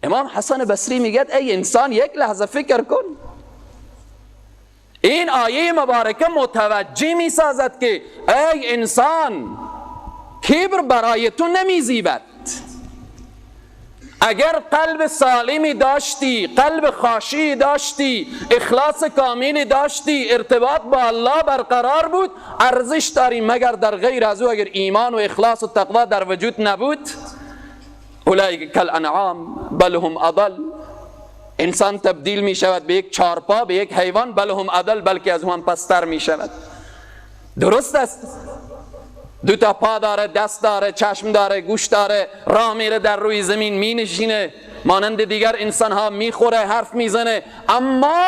امام حسن بصری میگه ای انسان یک لحظه فکر کن. این آیه مبارکه متوجه میسازد که ای انسان، کبر برای تو نمیزیبد. اگر قلب سالمی داشتی، قلب خاشعی داشتی، اخلاص کاملی داشتی، ارتباط با الله برقرار بود، ارزش داری. مگر در غیر از او اگر ایمان و اخلاص و تقوا در وجود نبود، اولئک کالانعام بل هم اضل. انسان تبدیل می شود به یک چارپا، به یک حیوان، بل هم اضل، بلکه از هم پستر می شود. درست است، دو تا پا داره، دست داره، چشم داره، گوش داره، راه میره در روی زمین می نشینه، مانند دیگر انسان ها میخوره، حرف میزنه. اما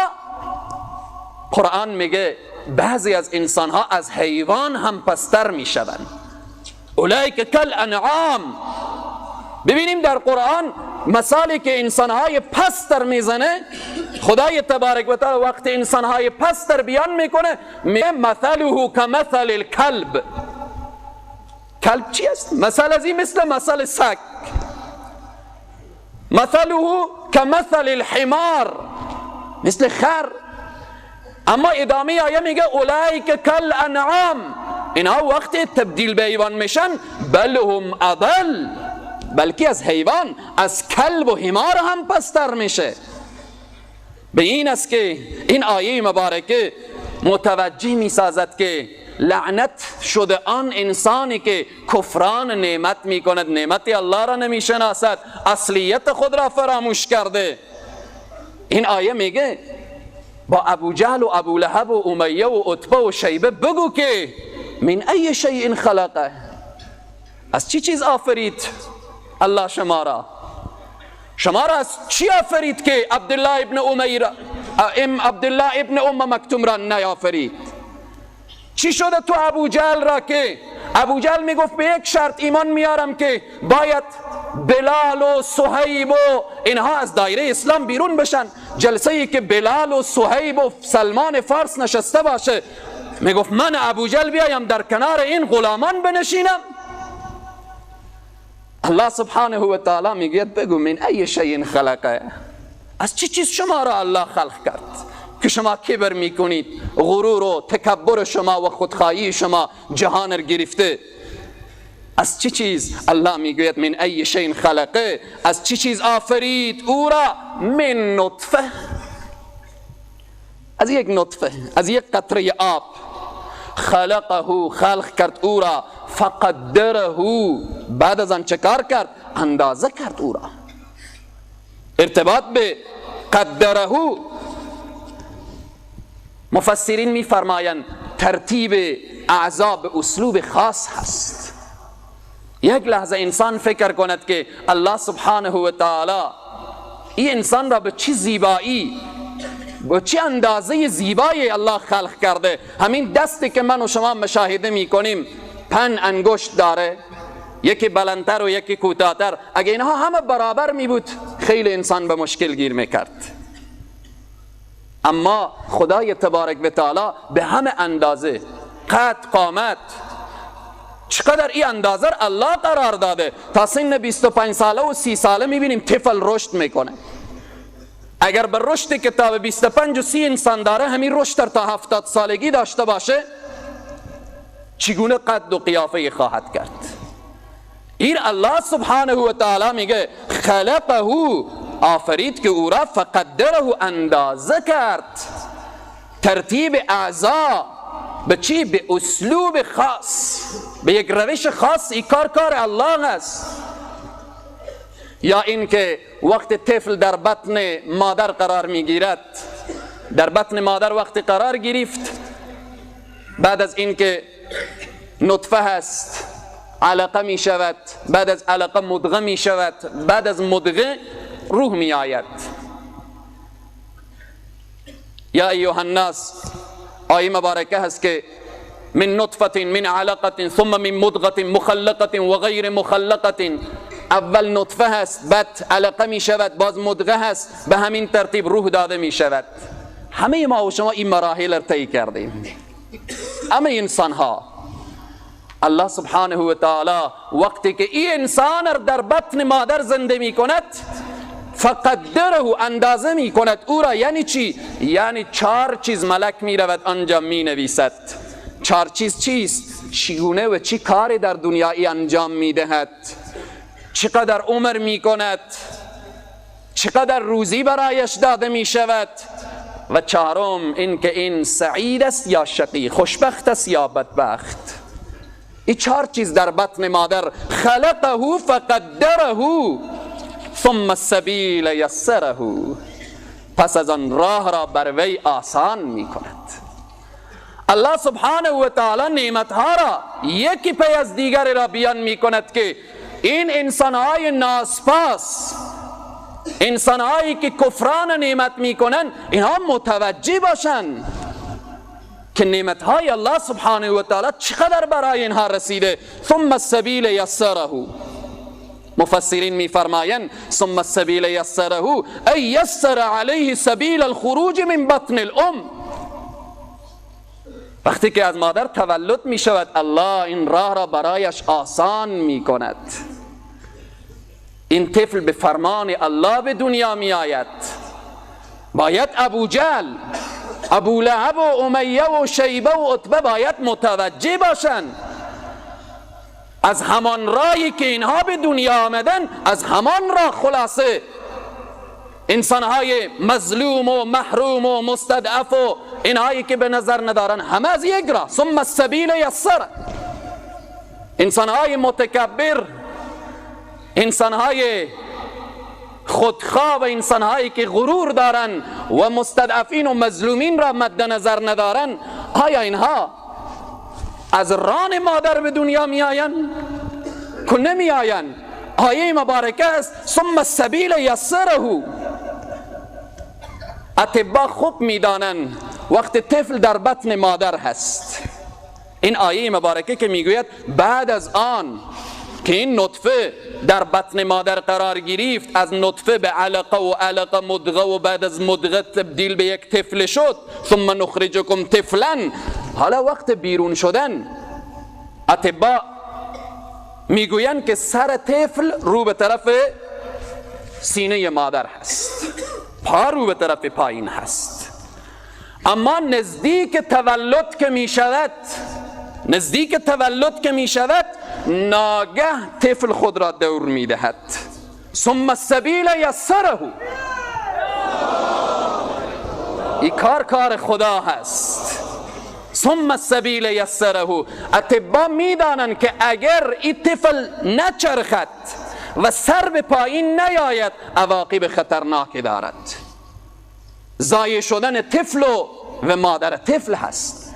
قرآن میگه بعضی از انسان ها از حیوان هم پستر میشوند. اولئک کالانعام. ببینیم در قرآن مثالی که انسانهای پستر میزنه، خدای تبارک و تعالی وقتی انسانهای پستر بیان میکنه، میگه مثله کمثل الکلب. کلب چی است؟ مثل از این مثل مثل سگ. مثله کمثل الحمار، مثل خر. اما ادامه آیه میگه اولئک کالانعام. اینها وقتی تبدیل به حیوان میشن، بل هم اضل، بلکه از حیوان، از کلب و حمار هم پستر میشه. به این است که این آیه مبارکه متوجه میسازد که لعنت شده آن انسانی که کفران نعمت میکند، نعمت الله را نمیشناسد، اصلیت خود را فراموش کرده. این آیه میگه با ابو جهل و ابو لهب و امیه و عتبه و شیبه بگو که من ای شیء خلقه، از چی چیز آفرید الله شما را؟ شما را از چی آفرید که عبدالله ابن امیر، عبدالله ابن ام مکتوم را نیافرید؟ چی شده تو ابو جهل را که ابو جهل میگفت به یک شرط ایمان میارم که باید بلال و صهیب و اینها از دایره اسلام بیرون بشن. جلسه ای که بلال و صهیب و سلمان فارس نشسته باشه، میگفت من ابو جهل بیایم در کنار این غلامان بنشینم؟ الله سبحانه و تعالی میگه بگو من ای شیء خلقه، از چی چیز شما را الله خلق کرد که شما کبر میکنید، غرور و تکبر شما و خودخواهی شما جهان را گرفته. از چی چیز؟ الله میگوید من ای شیء خلقه، از چی چیز آفرید او را؟ من نطفه، از یک نطفه، از یک قطره آب. خلقه، خلق کرد او را، فقدره، بعد از آن چه کار کرد؟ اندازه کرد او را. ارتباط به قدره مفسرین میفرمایند ترتیب اعضا به اسلوب خاص هست. یک لحظه انسان فکر کند که الله سبحانه و تعالی این انسان را به چه زیبایی، به چه اندازه زیبایی الله خلق کرده. همین دستی که من و شما مشاهده میکنیم 5 انگشت داره، یکی بلندتر و یکی کوتاه‌تر. اگه اینها همه برابر می بود خیلی انسان به مشکل گیر میکرد. اما خدای تبارک و تعالی به همه اندازه، قد، قامت، چقدر این اندازه الله قرار داده. تا سن 25 ساله و 30 ساله میبینیم طفل رشد میکنه. اگر به رشد کتاب 25 و 30 انسان داره، همین رشد تا 70 سالگی داشته باشه، چگونه قد و قیافه خواهد کرد؟ این الله سبحانه و تعالی میگه خلقه، آفرید که او را، فقدره، اندازه کرد. ترتیب اعضا به چی؟ به اسلوب خاص، به یک روش خاص. این کار کار الله است. یا اینکه وقت طفل در بطن مادر قرار میگیرد، در بطن مادر وقتی قرار گرفت، بعد از اینکه نطفه هست علقه می شود، بعد از علقه مدغه می شود، بعد از مدغه روح می آید. یا ایها الناس، آیه مبارکه هست که من نطفه من علقه ثم من مدغه مخلقه و غیر مخلقه. اول نطفه هست، بعد علقه می شود، باز مدغه هست، به همین ترتیب روح داده می شود. همه ما و شما این مراحل را طی کردیم، همه انسان ها. الله سبحانه و تعالی وقتی که این انسان را در بطن مادر زنده می کند، فقدره، اندازه می کند او را. یعنی چی؟ یعنی 4 چیز ملک می رود آنجا می نویسد. 4 چیز چیست؟ چگونه و چی کاری در دنیایی انجام می دهد، چقدر عمر می کند، چقدر روزی برایش داده می شود، و 4 این که این سعید است یا شقی، خوشبخت است یا بدبخت. این 4 چیز در بطن مادر، خلقه فقدره ثم السبیل یسره، پس از آن راه را بر وی آسان می کند. الله سبحانه و تعالی نعمتها را یکی پی از دیگر را بیان می کند که این انسانهای ناسپاس، انسانهایی که کفران نعمت میکنن، اینها متوجه باشن که نعمتهای الله سبحانه و تعالی چقدر برای اینها رسیده. ثم السبیل یسره، مفسرین میفرمایند ثم السبیل یسره ای یسر علیه سبیل الخروج من بطن الام. وقتی که از مادر تولد می شود، الله این راه را برایش آسان می کند. این طفل به فرمان الله به دنیا می آید. باید ابو جهل، ابو لهب و امیه و شیبه و عتبه باید متوجه باشند از همان راهی که اینها به دنیا آمدن، از همان راه خلاصه انسانهای مظلوم و محروم و مستضعف و اینهایی که به نظر ندارن، همه از یک راه. ثم السبیل یسر. انسانهای متکبر، انسانهای خودخواه و انسانهایی که غرور دارن و مستضعفین و مظلومین را مد نظر ندارن، آیا اینها از ران مادر به دنیا می آین؟ که نمی آین. آیه مبارکه است ثم السبیل یسره. اطبا خوب میدانن وقت طفل در بطن مادر هست، این آیه مبارکه که میگوید بعد از آن که این نطفه در بطن مادر قرار گرفت، از نطفه به علقه و علقه مدغه و بعد از مدغه تبدیل به یک طفل شد، ثم نخرجکم طفلا. حالا وقت بیرون شدن اطبا میگویند که سر طفل رو به طرف سینه مادر هست، پا رو به طرف پایین هست، اما نزدیک تولد که می شود، نزدیک تولد که می شود، ناگه طفل خود را دور می دهد. ثم السبیل یسره. این کار کار خدا هست. ثم السبیل یسره. اطبا می دانند که اگر این طفل نچرخد و سر به پایین نیاید، عواقب خطرناکی دارد. ضایع شدن طفل و مادر طفل هست.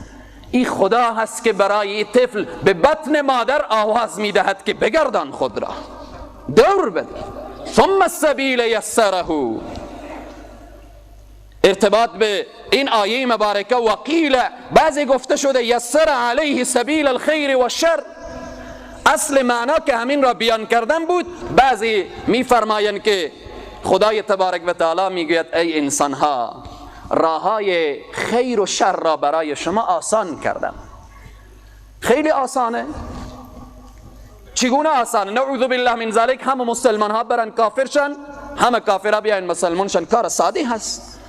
این خدا هست که برای این طفل به بطن مادر آواز میدهد که بگردان خود را، دور بده. ثم السبیل یسره. ارتباط به این آیه مبارکه وقیل، بعضی گفته شده یسر علیه سبیل الخیر و الشر. اصل معنا که همین را بیان کردن بود. بعضی میفرمایند که خدای تبارک و تعالی میگوید ای انسانها، راههای خیر و شر را برای شما آسان کردم. خیلی آسانه. چگونه آسانه؟ نعوذ بالله من ذلک. همه مسلمان ها برن کافر شن، همه کافرها بیاین مسلمان شن، کار ساده هست.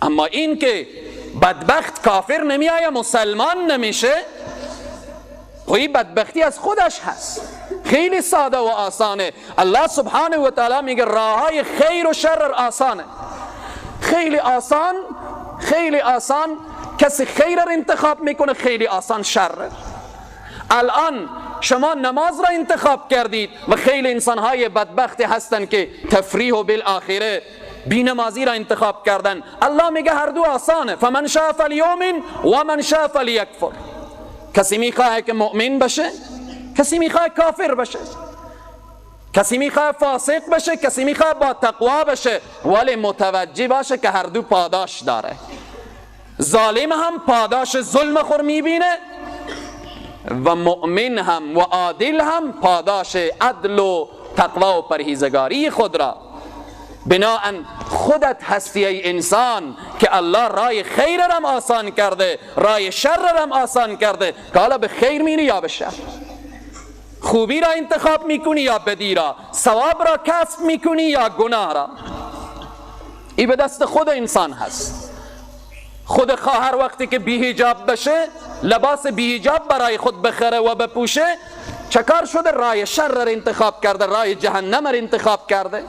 اما این که بدبخت کافر نمیآید مسلمان نمیشه، این بدبختی از خودش هست. خیلی ساده و آسانه. الله سبحانه و تعالی میگه راههای خیر و شر آسانه، خیلی آسان، خیلی آسان. کسی خیر را انتخاب میکنه، خیلی آسان شر. الان شما نماز را انتخاب کردید و خیلی انسانهای بدبختی هستند که تفریح و بالآخره بینمازی را انتخاب کردن. الله میگه هر دو آسانه. فمن شاء فلیؤمن و من شاء فلیکفر. کسی میخواه که مؤمن بشه، کسی میخواه کافر بشه، کسی میخواه فاسق بشه، کسی میخواه با تقوا بشه، ولی متوجه باشه که هر دو پاداش داره. ظالم هم پاداش ظلم خور میبینه و مؤمن هم و عادل هم پاداش عدل و تقوا و پرهیزگاری خود را. بناءً خودت هستی ای انسان که الله رای خیر رم آسان کرده، رای شر رم آسان کرده، که حالا به خیر میری یا به شر، خوبی را انتخاب میکنی یا بدی را، ثواب را کسب میکنی یا گناه را. ای به دست خود انسان هست. خود خواهر وقتی که بی حجاب بشه، لباس بی حجاب برای خود بخره و بپوشه، چکار شده؟ رای شر را انتخاب کرده، رای جهنم را انتخاب کرده.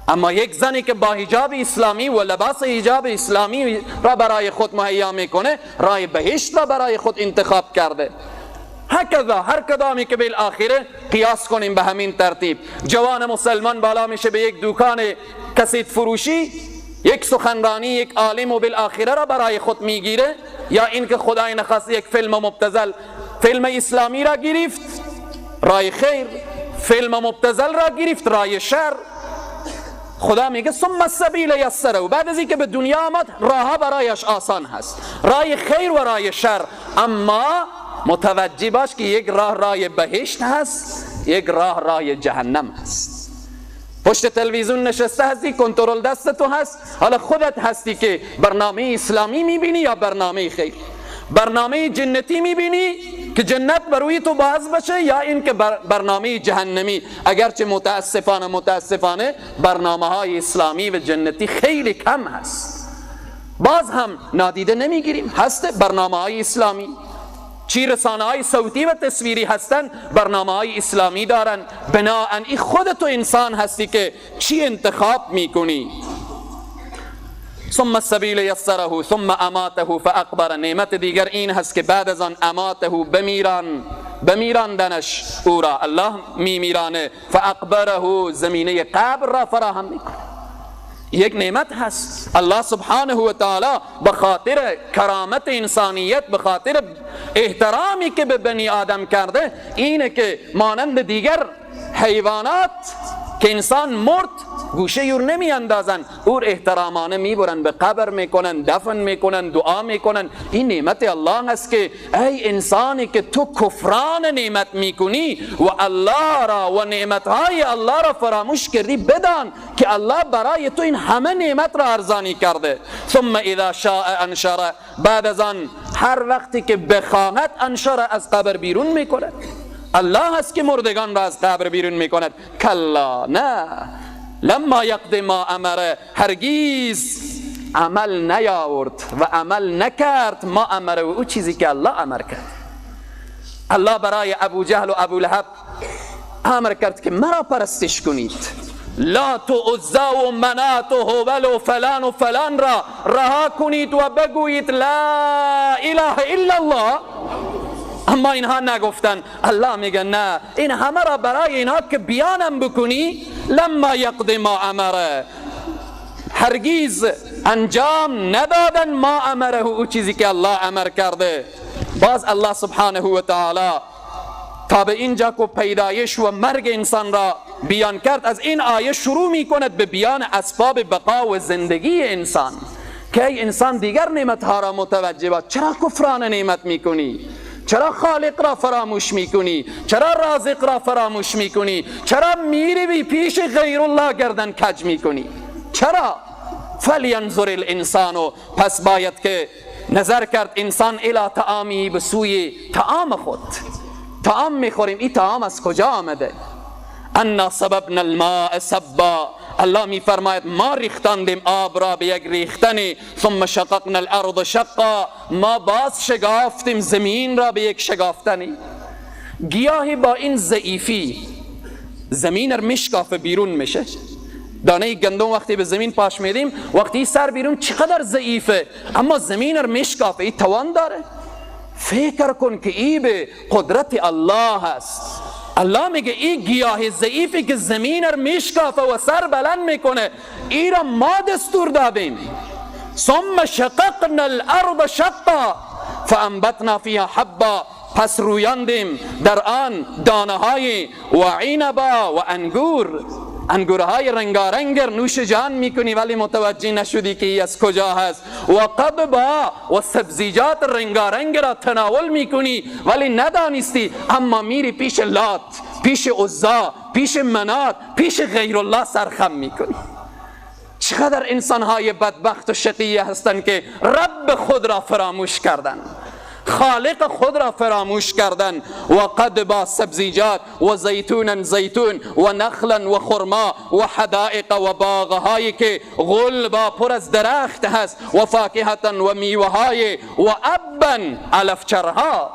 اما یک زنی که با حجاب اسلامی و لباس حجاب اسلامی را برای خود مهیا میکنه، رای بهشت را برای خود انتخاب کرده. هکذا هر کدامی که بالآخره قیاس کنیم به همین ترتیب. جوان مسلمان بالا میشه به یک دکان کسیت فروشی، یک سخنرانی، یک عالم و بالآخره را برای خود میگیره، یا اینکه خدای نخواست یک فیلم مبتذل، فیلم اسلامی را گرفت رای خیر، فیلم مبتذل را گرفت رای شر. خدا میگه ثم السبیل یسره، و بعد از اینکه به دنیا آمد راه برایش آسان هست، رای خیر و رای شر. اما متوجه باش که یک راه رای بهشت هست، یک راه رای جهنم هست. پشت تلویزیون نشسته هستی، کنترل دست تو هست، حالا خودت هستی که برنامه اسلامی میبینی یا برنامه خیر، برنامه جنتی میبینی که جنت بروی تو باز بشه، یا اینکه برنامه جهنمی. اگرچه متاسفانه برنامه های اسلامی و جنتی خیلی کم هست، باز هم نادیده نمیگیریم. هست برنامه های اسلامی، چی رسانه های صوتی و تصویری هستن، برنامه های اسلامی دارن. بناهن این خودتو انسان هستی که چی انتخاب میکنی. ثم السبیل یسره ثم اماته فاقبر. نعمت دیگر این هست که بعد از آن اماته، بمیراندنش او را، الله میمیرانه، فاقبره، زمینه قبر را فراهم میکنه. یک نعمت هست. الله سبحانه و تعالی به خاطر کرامت انسانیت، به خاطر احترامی که به بنی آدم کرده، اینه که مانند دیگر حیوانات که انسان مرد گوشه یور نمی اندازن، اور احترامانه میبرن، به قبر میکنن، دفن میکنن، دعا میکنن. این نعمت الله است که ای انسانی که تو کفران نعمت میکنی و الله را و نعمتهای الله را فراموش کردی، بدان که الله برای تو این همه نعمت را ارزانی کرده. ثم اذا شاء انشر، بعد از آن هر وقتی که بخواهد انشر، از قبر بیرون میکند. الله است که مردگان را از قبر بیرون میکند. کلا، نه، لما یقض ما امره، هرگیز عمل نیاورد و عمل نکرد ما امره، و او چیزی که الله امر کرد. الله برای ابو جهل و ابو لهب امر کرد که مرا پرستش کنید، لات و عزا و منات و هبل و فلان و فلان را رها کنید و بگویید لا اله الا الله. اما اینها نگفتن. الله میگه نه، این همه را برای اینها که بیانم بکنی، لما یقض ما امره، هرگیز انجام ندادن ما امره، او چیزی که الله امر کرده. باز الله سبحانه و تعالی تا به اینجا که پیدایش و مرگ انسان را بیان کرد، از این آیه شروع میکند به بیان اسباب بقا و زندگی انسان، که ای انسان دیگر نعمتها را متوجه باش. چرا کفران نعمت میکنی؟ چرا خالق را فراموش میکنی؟ چرا رازق را فراموش میکنی؟ چرا میری پیش غیر الله گردن کج میکنی؟ چرا؟ فلینظر الانسان، پس باید که نظر کرد انسان الی طعامی، به سوی طعام خود. طعام میخوریم، این طعام از کجا آمده؟ انا صببنا الماء صبا، الله میفرماید ما ریختاندیم آب را به یک ریختنی. ثم شققنا الارض شقا، ما باز شگافتیم زمین را به یک شگافتنی. گیاهی با این ضعیفی زمین را میشکافه بیرون میشه. دانه گندم وقتی به زمین پاش میدیم، وقتی سر بیرون چقدر ضعیفه، اما زمین را میشکافه، این توان داره. فکر کن که ای به قدرت الله هست. الله میگه این گیاه ضعیفی که زمین رو میشکافه و سر بلند میکنه، ای را ما دستور دادیم. ثم شققنا الارض شقا فانبتنا فیها حبا، پس رویاندیم در آن دانه های و عنبا و انگور، انگورهای رنگارنگ نوش جان میکنی ولی متوجه نشدی که ای از کجا هست. و قضبا و سبزیجات رنگارنگ را تناول میکنی ولی ندانستی، اما میری پیش لات، پیش عزا، پیش منات، پیش غیر الله سرخم میکنی. چقدر انسانهای بدبخت و شقیه هستند که رب خود را فراموش کردن، خالق خود را فراموش کردن. و قد با سبزیجات و زیتون زیتون و نخلا و خرما و حدائق و باغهایی که غلبا پر از درخت هست و فاکهتا و میوه‌های و ابا علفچرها.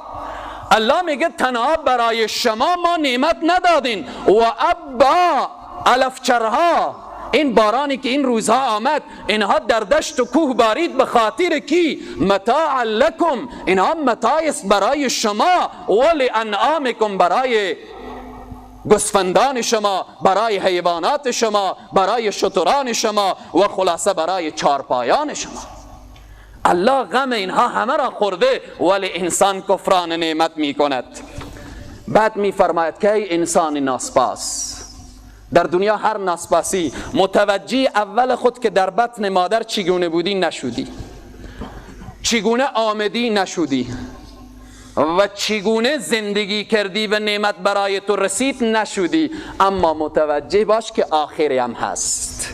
الله میگه تنها برای شما ما نعمت ندادین، و ابا علفچرها، این بارانی که این روزها آمد اینها در دشت و کوه بارید به خاطر کی؟ متاع لکم، اینها متاع است برای شما، و لانعامکم، برای گوسفندان شما، برای حیوانات شما، برای شتران شما و خلاصه برای چارپایان شما. الله غم اینها همه را خورده، ولی انسان کفران نعمت می کند. بعد می فرماید که ای انسان ناسپاس، در دنیا هر ناسپاسی متوجه اول خود که در بطن مادر چگونه بودی نشدی، چگونه آمدی نشدی و چگونه زندگی کردی و نعمت برای تو رسید نشدی، اما متوجه باش که آخری هم هست،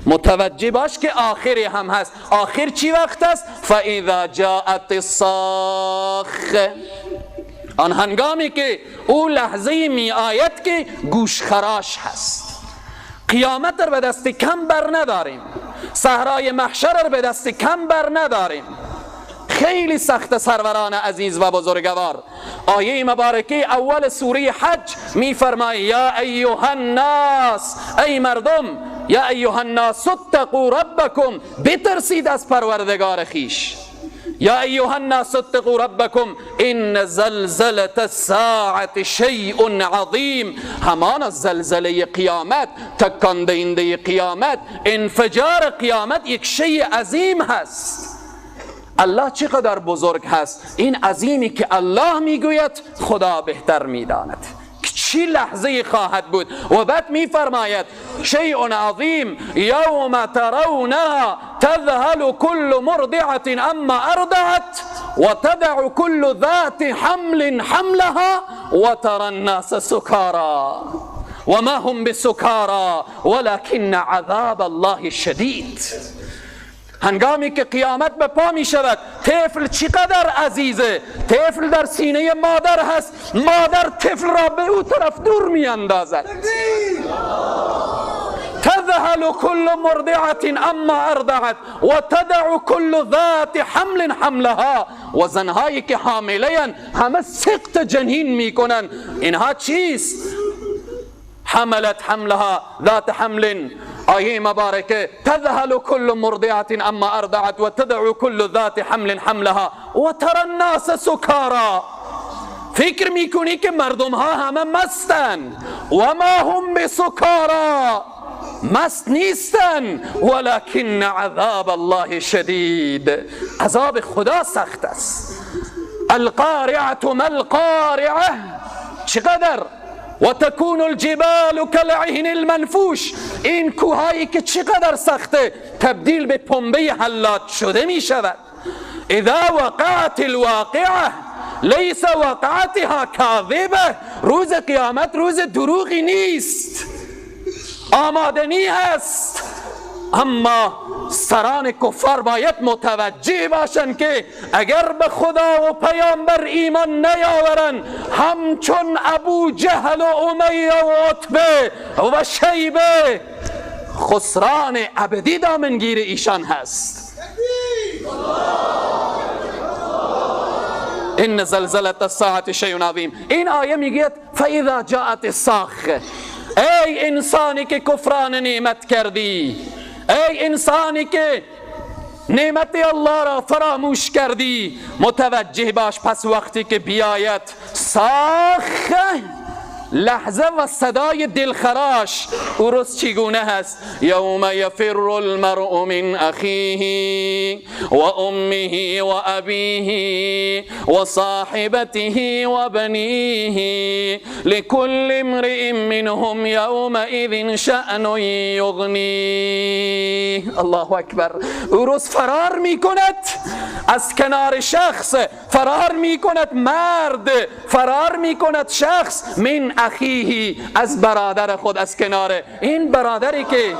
متوجه باش که آخری هم هست. آخر چی وقت است؟ فَإِذَا جَاءَتِ الصَّاخَّةُ، آن هنگامی که او لحظه می آید که گوشخراش هست. قیامت را به دست کم بر نداریم، صحرای محشر را به دست کم بر نداریم. خیلی سخت سروران عزیز و بزرگوار. آیه مبارکه اول سوره حج می فرماید یا ایها الناس، ای مردم، یا ایها الناس اتقوا ربکم، بترسید از پروردگار خیش. یا ایها الناس اتقوا ربکم ان زلزلة الساعة شیء عظیم. همان زلزله قیامت، تکان دهنده قیامت، انفجار قیامت یک شیء عظیم هست. الله چقدر بزرگ هست. این عظیمی که الله میگوید خدا بهتر میداند چی لحظه خواهد بود. و بعد میفرماید شیء عظیم یوم ترونها تذهل كل مرضعة عما ارضعت وتدع كل ذات حمل حملها وترى الناس سكارى وما هم بسكارى ولكن عذاب الله شدید. هنگامی که قیامت به پا می شود، طفل چقدر عزیزه، طفل در سینه مادر هست، مادر طفل را به او طرف دور می اندازد. تذهل كل مرضعة عما ارضعت وتدع كل ذات حمل حملها. و زنهایی که حامله همه سقط جنین می کنن. اینها چیست؟ حملت حملها ذات حمل. آیه مبارکه تذهل كل مرضعة عما ارضعت وتدع كل ذات حمل حملها وترى الناس سكارى. فکر میکنی که مردم ها همه مستن، و ما هم بسکارا، مست نیستن، ولكن عذاب الله شدید. عذاب خدا سخت است. القارعة ما القارعة، چقدر؟ و تکون الجبال کالعهن المنفوش. این کوهایی که چقدر سخته تبدیل به پنبه حلاج شده می شود. اذا وقعت الواقعه لیس وقعتها کاذبه. روز قیامت روز دروغی نیست، آمادنی هست. اما سران کفار باید متوجه باشند که اگر به خدا و پیامبر ایمان نیاورند، همچون ابو جهل و امیه و عتبه و شیبه، خسران ابدی دامنگیر ایشان هست. ان زلزلة الساعة شیء عظیم. این آیه میگه فاذا جاءت الصاخه، ای انسانی که کفران نعمت کردی، ای انسانی که نعمت الله را فراموش کردی، متوجه باش پس وقتی که بیاید صاخه، لحظه و صدای دلخراش، او روز چگونه هست؟ یوم یفر المرء من اخیه و امه و ابیه و صاحبته و بنیه لكل امرئ منهم یومئذ شأن یغنیه. الله اکبر. او روز فرار میکند از کنار شخص، فرار میکند مرد، فرار میکند شخص، من اخیه، از برادر خود، از کنار این برادری که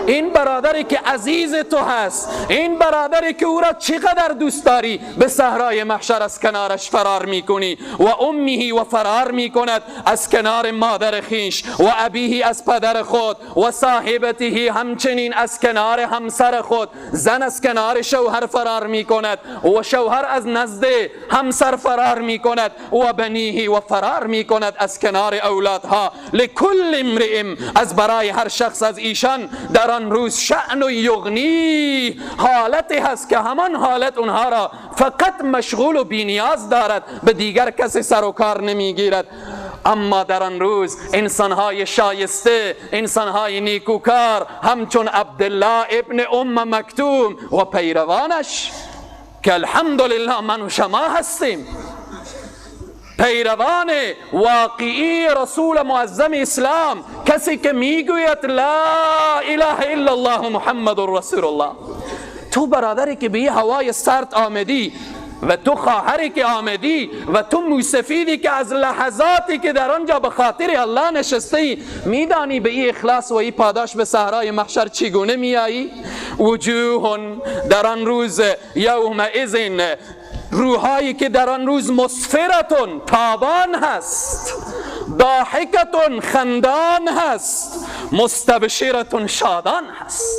این برادری که عزیز تو هست، این برادری که او را چقدر دوست داری، به صحرای محشر از کنارش فرار میکنی. و امه، و فرار میکند از کنار مادر خیش، و ابیه، از پدر خود، و صاحبته، همچنین از کنار همسر خود. زن از کنار شوهر فرار میکند و شوهر از نزد همسر فرار میکند. و بنیه، و فرار میکند از کنار اولادها. لکل امرئ، از برای هر شخص از ایشان در آن روز شأن یغنی، حالتی هست که همان حالت اونها را فقط مشغول و بینیاز دارد، به دیگر کسی سر و کار نمیگیرد. اما در آن روز انسانهای شایسته، انسانهای نیکوکار، همچون عبدالله ابن ام مکتوم و پیروانش که الحمدلله من و شما هستیم، پیروان واقعی رسول معظم اسلام، کسی که میگوید لا اله الا الله محمد رسول الله. تو برادری که به هوای سرد آمدی، و تو خواهری که آمدی، و تو موسفیدی که از لحظاتی که در آنجا به خاطر الله نشستی، میدانی به این اخلاص و این پاداش به صحرای محشر چگونه میایی؟ وجوه در آن روز یومئذ، روحایی که در آن روز مسفرتون، تابان هست، ضاحکتون، خندان هست، مستبشرتون، شادان هست.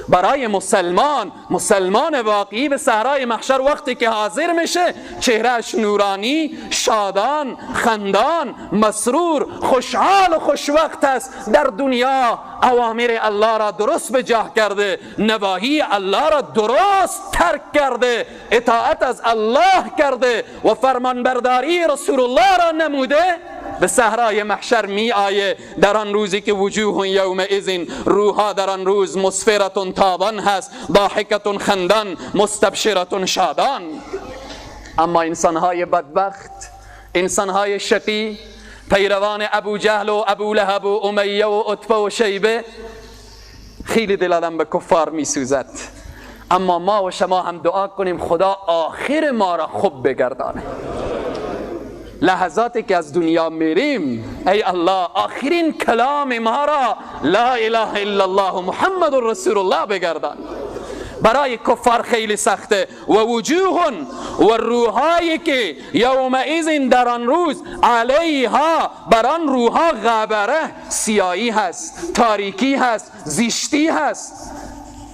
برای مسلمان، مسلمان واقعی به صحرای محشر وقتی که حاضر میشه، چهرهش نورانی، شادان، خندان، مسرور، خوشحال و خوشوقت است. در دنیا اوامر الله را درست به جا کرده، نواهی الله را درست ترک کرده، اطاعت از الله کرده و فرمانبرداری رسول الله را نموده، به صحرای محشر می آیه. در آن روزی که وجوه یومئذ، روحها در آن روز مسفرتون، تابان هست، ضاحکتون، خندان، مستبشرتون، شادان. اما انسانهای بدبخت، انسانهای شقی، پیروان ابو جهل و ابو لهب و امیه و عتبه و شیبه، خیلی دل آدم به کفار می سوزد. اما ما و شما هم دعا کنیم خدا آخر ما را خوب بگردانه. لحظاتی که از دنیا میریم، ای الله آخرین کلام ما را لا اله الا الله محمد رسول الله بگردان. برای کفار خیلی سخته. و وجوه، و روحایی که یومئذ در آن روز، علیها، بر آن روحها غبره، سیاهی هست، تاریکی هست، زشتی هست.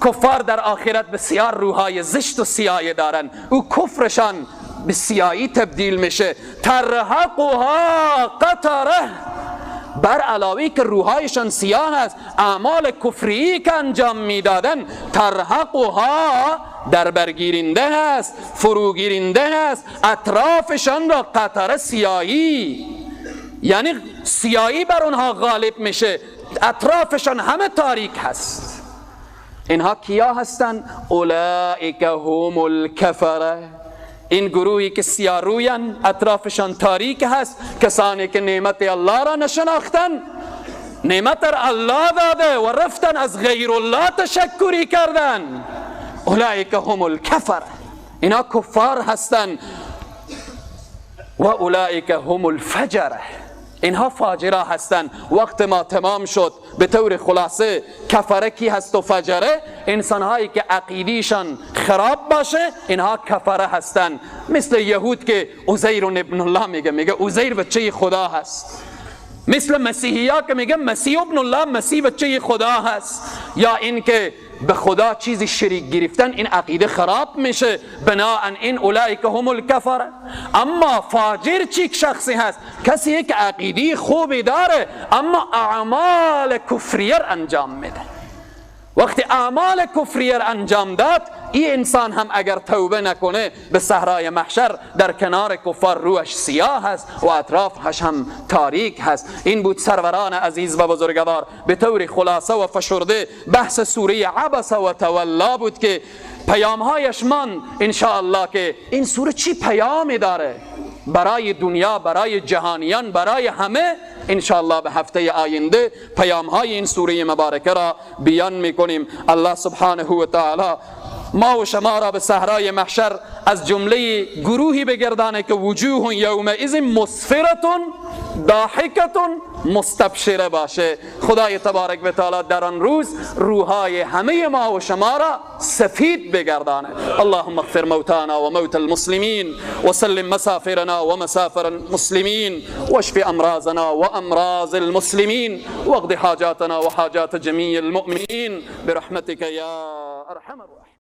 کفار در آخرت بسیار روحای زشت و سیاهی دارن، او کفرشان به سیاهی تبدیل میشه. ترهقها قطره، بر علاوه که روحایشان سیاه است، اعمال کفری که انجام میدادن، ترهقها در برگیرنده است، فروگیرنده است، اطرافشان را قطره سیاهی، یعنی سیاهی بر اونها غالب میشه، اطرافشان همه تاریک هست. اینها کیا هستند؟ اولئک هم الکفره، این گروهی که سیاروین، اطرافشان تاریک هست، کسانی که نعمت الله را نشناختن، نعمت را الله داده و رفتن از غیر الله تشکری کردن. اولئک هم الکفر، اینا کفار هستن. و اولئک هم الفجر، اینها فاجره هستند. وقت ما تمام شد. به طور خلاصه کفره کی هست و فجره؟ انسانهایی که عقیدیشان خراب باشه اینها کفره هستند. مثل یهود که عزیر ابن الله میگه، میگه عزیر بچه خدا هست. مثل مسیحی ها که میگه مسیح ابن الله، مسیح بچه خدا هست. یا اینکه به خدا چیزی شریک گرفتن، این عقیده خراب میشه. بناءً این اولئک هم الکفر. اما فاجر چی شخصی هست؟ کسی که عقیده خوبی داره اما اعمال کفریه انجام میده. وقتی اعمال کفریه انجام داد، این انسان هم اگر توبه نکنه به صحرای محشر در کنار کفار روحش سیاه هست و اطرافش هم تاریک هست. این بود سروران عزیز و بزرگوار، به طور خلاصه و فشرده بحث سوره عبس و تولا بود که پیامهایش من انشاءالله که این سوره چی پیامی داره برای دنیا، برای جهانیان، برای همه. انشاءالله به هفته آینده پیام های این سوره مبارکه را بیان میکنیم. الله سبحانه و تعالی ما و شما را به صحرای محشر از جمله گروهی بگردانه که وجوه یومئذ مسفرة ضاحکة مستبشره باشه. خدای تبارک و تعالی در آن روز روحای همه ما و شما را سفید بگردانه. اللهم اغفر موتانا و موت المسلمین و سلم مسافرنا و مسافر المسلمین واشف امراضنا و امراض المسلمین واقض حاجاتنا و حاجات جمیع المؤمنین برحمتك یا ارحم الراحمین.